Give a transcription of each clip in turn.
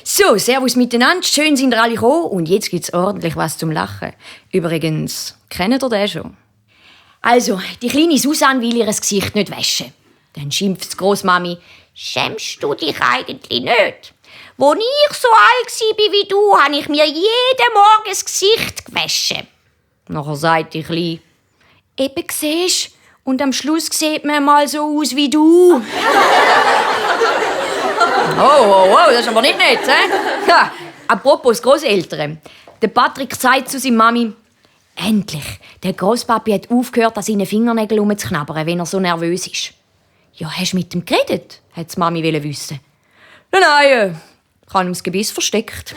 So, servus miteinander, schön sind ihr alle gekommen und jetzt gibt's ordentlich was zum Lachen. Übrigens, kennt ihr den schon? Also, die kleine Susanne will ihr Gesicht nicht waschen. Dann schimpft die Grossmami, «Schämst du dich eigentlich nicht? Als ich so alt war wie du, habe ich mir jeden Morgen das Gesicht gewaschen.» Nachher sagt die Kleine, «Eben siehst, und am Schluss sieht man mal so aus wie du.» Oh, das ist aber nicht nett, hä? Ja, apropos Grosseltern. Der Patrick sagt zu seiner Mami, «Endlich, der Grosspapi hat aufgehört, an seinen Fingernägeln rumzuknabbern, wenn er so nervös ist.» «Ja, hast du mit ihm geredet?» hat die Mami wissen. «Nein, ich habe ihm das Gebiss versteckt.»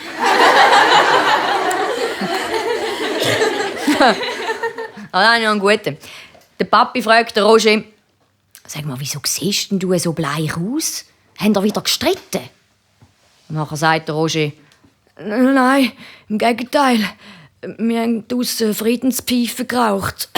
Ah, noch einen guten. Der Papi fragt den Roger, «Sag mal, wieso siehst denn du so bleich aus? Haben ihr wieder gestritten?» Und nachher sagt der Roger, «Nein, im Gegenteil. Wir haben draussen Friedenspfeife geraucht.»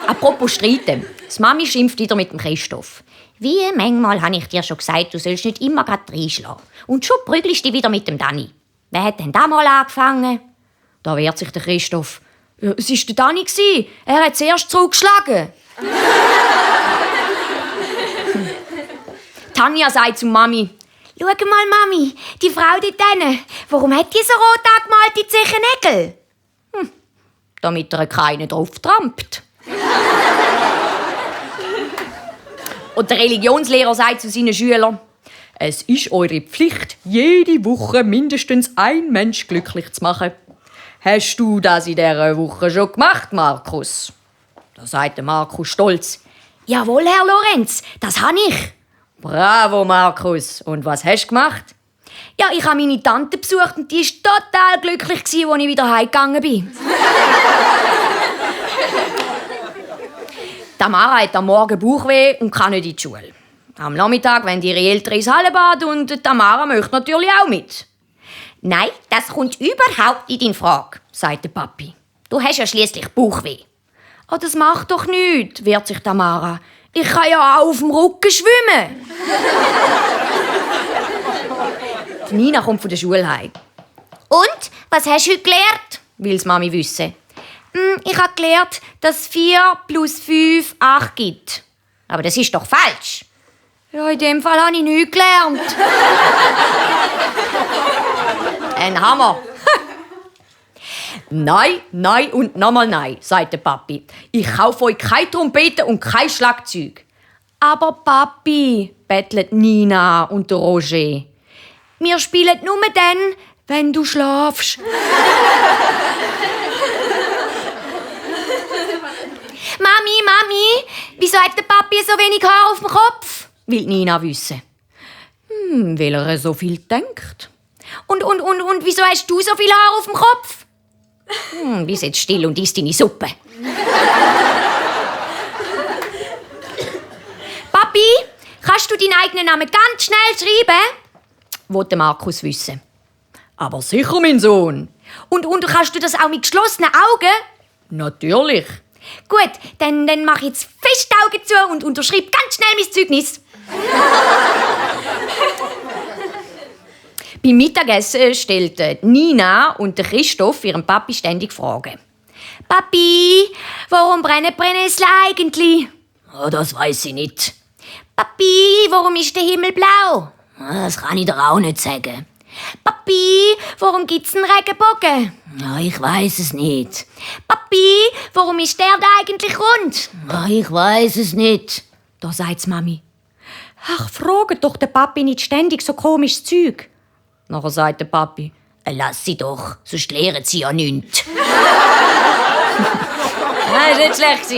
Apropos Streiten. Die Mami schimpft wieder mit dem Christoph. «Wie manchmal habe ich dir schon gesagt, du sollst nicht immer grad reinschlagen. Und schon prügelst du wieder mit dem Dani. Wer hat denn da mal angefangen?» Da wehrt sich der Christoph. «Ja, es war der Dani. Er hat zuerst zurückgeschlagen.» Tanja sagt zu Mami, «Schau mal, Mami, die Frau dort hinten, warum hat die so rot angemalte Zechennägel?» Damit er keinen drauf trampt. Und der Religionslehrer sagt zu seinen Schülern, «Es ist eure Pflicht, jede Woche mindestens ein Mensch glücklich zu machen. Hast du das in dieser Woche schon gemacht, Markus?» Da sagt Markus stolz, «Jawohl, Herr Lorenz, das habe ich.» «Bravo, Markus. Und was hast du gemacht?» «Ja, ich habe meine Tante besucht und die war total glücklich, als ich wieder heimgegangen bin.» Tamara hat am Morgen Bauchweh und kann nicht in die Schule. Am Nachmittag wollen ihre Eltern ins Hallenbad und Tamara möchte natürlich auch mit. «Nein, das kommt überhaupt nicht in Frage», sagt der Papi. «Du hast ja schliesslich Bauchweh.» «Oh, das macht doch nichts», wehrt sich Tamara. «Ich kann ja auch auf dem Rücken schwimmen.» Die Nina kommt von der Schule heim. «Und, was hast du heute gelernt?» will die Mami wissen. «Ich habe gelernt, dass 4 plus 5 8 gibt.» «Aber das ist doch falsch.» «Ja, in dem Fall habe ich nichts gelernt.» Ein Hammer. «Nein und nochmal nein», sagt der Papi. «Ich kaufe euch keine Trompete und kein Schlagzeug.» «Aber Papi», bettelt Nina und der Roger, «wir spielen nur dann, wenn du schlafst.» Mami, wieso hat der Papi so wenig Haar auf dem Kopf?» will Nina wissen. Weil er so viel denkt. Und wieso hast du so viel Haar auf dem Kopf? Bist jetzt still und isst deine Suppe. Papi, kannst du deinen eigenen Namen ganz schnell schreiben? Wollte Markus wissen. Aber sicher, mein Sohn. Und kannst du das auch mit geschlossenen Augen? Natürlich. Gut, dann mach ich jetzt fest die Augen zu und unterschreib ganz schnell mein Zeugnis. Beim Mittagessen stellten Nina und Christoph ihrem Papi ständig Fragen. «Papi, warum brennen Brennnessel eigentlich?» «Oh, das weiss ich nicht.» «Papi, warum ist der Himmel blau?» «Das kann ich dir auch nicht sagen.» «Papi, warum gibt's einen Regenbogen?» «Ja, ich weiss es nicht.» «Papi, warum ist der da eigentlich rund?» «Ja, ich weiss es nicht.» Da sagt die Mami. «Ach, fragt doch den Papi nicht ständig so komisches Zeug.» Nachher sagt der Papi, «Lass sie doch, sonst lehren sie ja nichts.» Das war nicht schlecht.